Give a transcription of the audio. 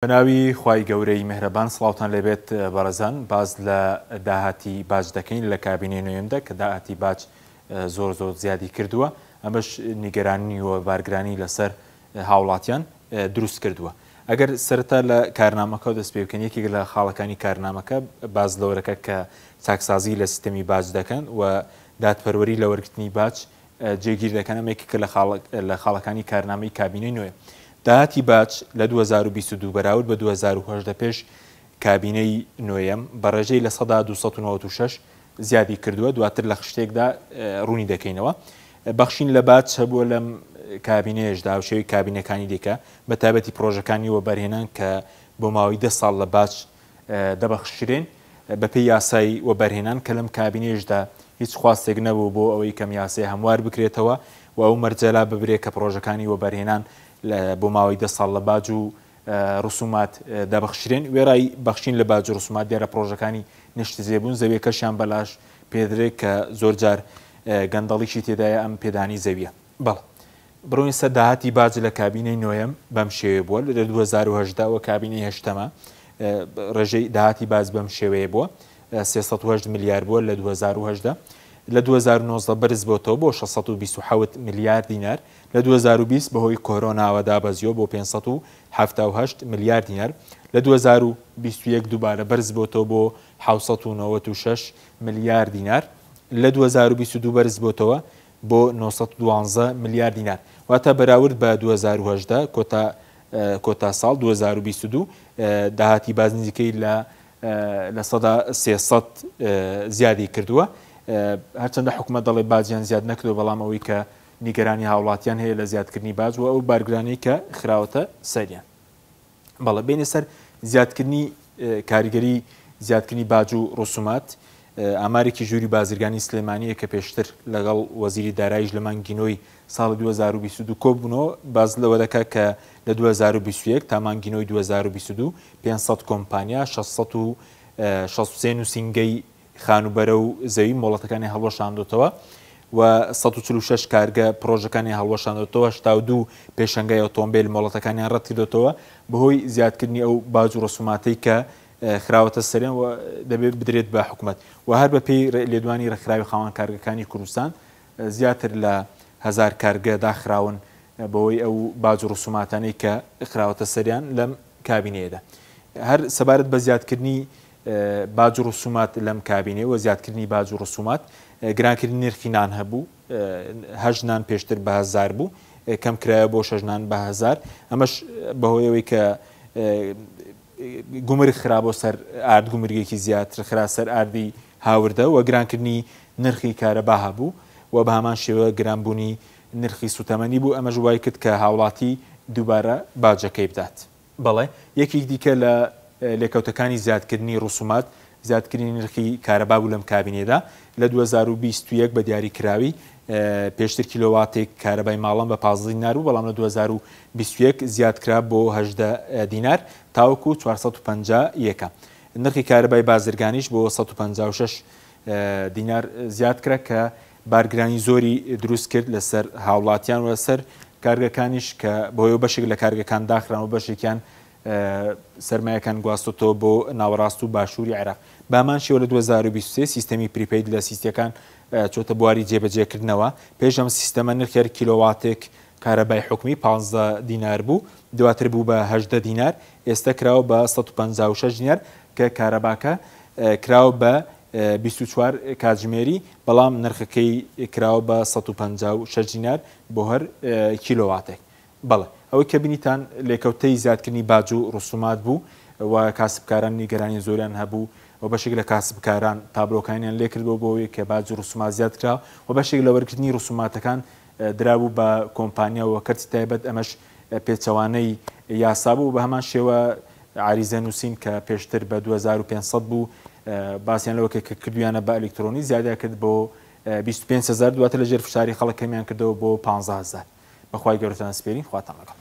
بەناوی خوای گەورەی میهرەبان سڵاوتان لێبێت بەڕێزان باس لە داهاتی باج دەکەین لە کابینەی نۆیەمدا کە داهاتی باج زۆر زۆر زیادی کردووە ئەمەش نیگەرانی و بارگرانی لەسەر هاوڵاتیان دروست کردووە ئەگەر سەرەتا لە کارنامەکە دەست پێ بکەن یەکێک لە خاڵەکانی کارنامەکە باز لەوەرەکە کە چاکسازی لە سیستەمی باج دەکەن و دادپەروەری لە وەرگرتنی باج جێگیر دەکەن، ئەمە یەکێکە لە خاڵەکانی کارنامەی کابینەی نوێ. داهاتی باج لە 2022 بەراورد بە 2018 پێش کابینەی نۆیەم بە ڕێژەی 296% زیادی کردووە، دواتر لە خشتێکدا ڕوونی دەکەینەوە. بەخشین لە باج هەبووە لەم کابینەیەشدا هاوشێوەی کابینەکانی دیکە، بە تایبەتی پڕۆژەکانی وەبەرهێنان کە بۆ ماوەی دە ساڵ لە باج دەبەخشرێن بەپێی یاسای وەبەرهێنان کە لەم کابینەیشدا هیچ خواستێک نەبوو بۆ ئەوەی کەم یاسای هەموار بکرێتەوە و ئەو مەرجە لا ببرێ کە پڕۆژەکانی وەبەرهێنان بۆ ماوەی دە ساڵ لە باج و ڕسومات دەبەخشرێن وێڕای بەخشین لە باج و ڕسومات دیارە پڕۆژەکانی نیشتەجێبوون زەویەکەشیان بەلاش پێدرێت کە زۆرجار گەندەڵیشی تێدایە ئەم پێدانی زەویە. بەڵێ. بڕۆین سەر داهاتی باج لە کابینەی نۆیەم بەم شێوەیە بووە لە 2018 وە کابینەی هەشتەمە ڕێژەی داهاتی باج بەم شێوەیە بووە 308 ملیار بووە لە 2018 لە 2019 بەرز بۆتەوە بۆ 627 ملیار دینار لە 2020 بەهۆی کۆرۆناوە دابەزیوە بۆ 578 ملیار دینار لە 2021 دووبارە بەرز بۆتەوە بۆ 696 ملیار دینار لە 2022 بەرز بۆتەوە بۆ 912 ملیار دینار، واتە بەراورد بە 2018 کۆتا کۆتا ساڵ 2022 داهاتی باج نزیکەی لە 300% زیادی کردووە. هەرچەندە حکومەت دەڵێ باجیان زیاد نەکردووە، بەڵام ئەوەی کە نیگەرانی هاوڵاتیان هەیە لە زیادکردنی باج و ئەو بارگرانیەی کە خراوەتە سەریان. بەڵێ بێینە سەر زیادکردنی کاریگەری زیادکردنی باج و ڕسومات ئامارێکی ژووری بازرگانی سلێمانیە کە پێشتر لەگەڵ وەزیری داراییش لە مانگی نۆی ساڵی 2022 کۆبوونەوە باس لەوە دەکات کە لە 2021 تا مانگی نۆی 2022 500 کۆمپانیا 663 نووسینگەی خانووبەرە و زەوی مۆڵەتەکانی هەڵوەشاندۆتەوە و 146 کارگە پڕۆژەکانی هەڵوەشاندۆتەوە، 82 پێشەنگای ئۆتۆمبێل مۆڵەتەکانیان ڕەتکردۆتەوە بەهۆی زیادکردنی ئەو باج و ڕسوماتەی کە خراوەتە سەریان و دەبێت بدرێت بە حکومەت و هەر بەپێی لێدوانی ڕێکخراوی خاوەن کارگەکانی کوردستان زیاتر لە هەزار کارگە داخراون بەهۆی ئەو باج و ڕسوماتانەی کە خراوەتە سەریان لەم کابینەیەدا. هەر سەبارەت بە زیادکردنی باج و ڕسومات لەم کابینەی و زیادکردنی باج و ڕسومات گرانکردنی نرخی نان هەبوو هەشت نان پێشتر بە هەزار بوو کەم کرایە بۆ شەش نان بە هەزار ئەمەش بەهۆیەوەی کە گومرگ خرا بۆ سەر ئارد گومرگێکی زیاتر خرا سەر ئاردی هاوردە و گرانکردنی نرخی کارەبا هەبوو و بە هەمان شێوە گرانبوونی نرخی سوتەمەنی بوو ئەمەش وای کرد کە هاوڵاتی دووبارە باجەکەی بدات. بەڵێ، یەکێک دیکە لە لێکەوتەکانی زیادکردنی ڕسومات، زیادکردنی نرخی کارەبا بوو لەم کابینەیەدا. لە 2021 بە دیاریکراوی، پێشتر کیلۆواتێک کارەبای ماڵان بە 15 دینار بوو، بەڵام لە 2021 زیادکرا بۆ 18 دینار تاوەکو 450 یەکە. نرخی کارەبای بازرگانیش بۆ 156 دینار زیادکرا کە بارگرانی زۆری دروست کرد لەسەر هاوڵاتیان و لەسەر کارگەکانیش کە بەهۆیەوە بەشێک لە کارگەکان داخران و بەشێکیان سەرمایەکان گواستۆتەوە بۆ ناوەڕاست و باشووری عێراق. بەهەمان شێوە لە 2023 سیستەمی prepaid لە سیستەکان چۆتە بواری جێبەجێکردنەوە. پێش ئەم سیستەمە نرخی هەر کیلۆواتێک کارەبای حکومی 15 دینار بوو، دواتر بوو بە 18 دینار، ئێستا کراوە بە 156 دینار کە کارەباکە کراوە بە 24 کاتژمێری، بەڵام نرخەکەی کراوە بە 156 دینار بۆ هەر کیلۆواتێک. بەڵێ ئەوەی کە بینیتان لێکەوتەی زیادکردنی باج و ڕسومات بوو و کاسبکاران نیگەرانی زۆریان هەبوو و بەشێک لە کاسبکاران تابلۆکانیان لێکردەوە بۆ ئەوەی کە باج و ڕسومات زیاد کرا و بەشێک لە وەرگرتنی ڕسوماتەکان درابوو بە کۆمپانیا و کەرتی تایبەت ئەمەش پێچەوانەی یاسا بوو بە هەمان شێوە عەریزە نووسین کە پێشتر بە 2500 بوو باسیان لەوە کرد کە کردویانە بە ئەلیکترۆنی زیادیان کرد بۆ 25 هەزار دواتر لەژێر فشاری خەڵک کەمیان کردەوە بۆ 15 هەزار بەخوای گەورەتان سپێرین خواتان لەگەڵ.